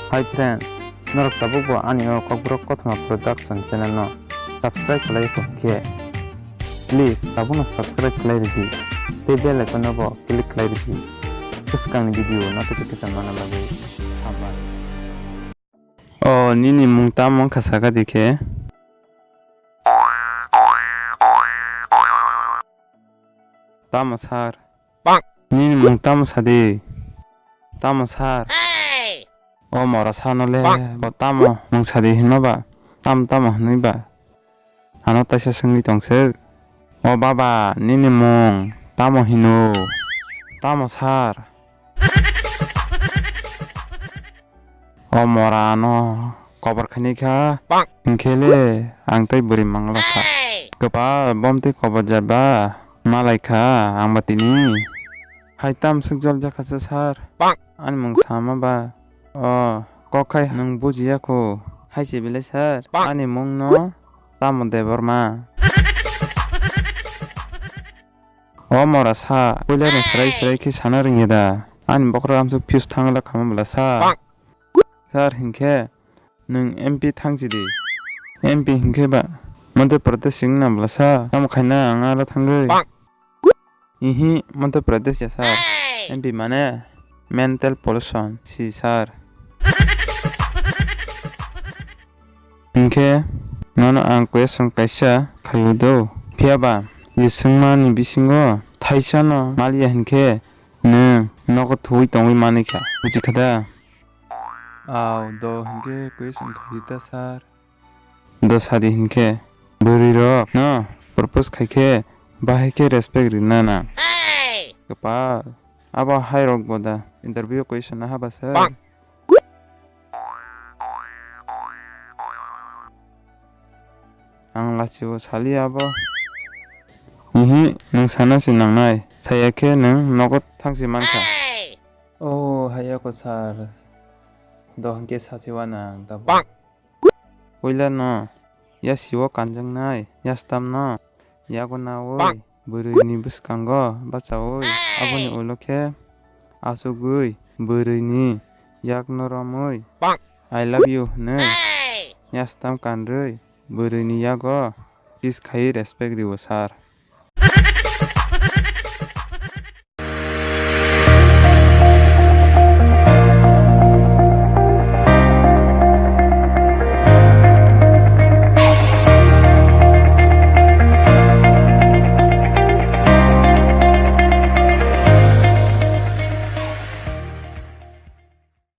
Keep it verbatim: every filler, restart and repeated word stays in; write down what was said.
Hi friend, norok tabukbo ani o Kokborok Kothoma Production channel no subscribe khlai kho khe, please tabukno subscribe khlai rwdi tei bell icon no bo click khlai rwdi bwskangni video notification manna bagwi. Hambai. O nini mung tamo wngkha saka di khe? Tamo sir? Nini mung tamo sadi? Tamo sir? O mora sano le, bo tamo mung sadi hinma ba? Tamo tamo hinwi ba? Ano taisa swngwi tong se. O baba, nini mung tamo hino? Tamo sir? O mora ano kobar khaini kha. Hinkhe le ang tei bwrwi mangla kha. Kwpal bom tei kobar jat ba malai kha ang ba tini. Hai tam swk jol jakha se sir. Ani mung sama ba. O kok khai nwng bujiya kho. Hai se belai sir. Ani mung no tamo Debbarma. O mora sa, puila ni srai srai khe sana ringya da. Ani bokhorok amsuk fuse thangla khama bwla sa. Sir hinkhe nwng M P thangsi di. M P hinkhe ba Madhya Pradesh sing na bwla sa. Tamo khaina ang ala thangwi. Ihi Madhya Pradesh ya sir. M P mane mental pollution si sir. Hinkhe nono ang question kaisa khaio do. Phiya ba je swngmani bisingo thaisa no maliya hinkhe nwng nogo thuwi tongwi manwi kha. Buji kha da? Aw, do hinkhe question khaidi ta sir. Do sadi hinkhe bwrwi rok no propose khaikhe bahai khe respect rina na. Kwpal. Abo hai rok bo da interview question na haba sir. Ang lachio saliya abo. Ihi, nwng sana si nangnai. Saya khe nwng nogo thangsi mankha. Oh, hayako sir. Dohon khe sachiwa nang tabo. Puila no yasio kanjaknai yastam no yago nawi bwrwi ni bwskango bachaui, aboni ulo khe achugwi bwrwi ni yak no romwi "I love you" hwnwi yastam kanrwi bwrwi ni yago kiss khaiwi respect rio sir.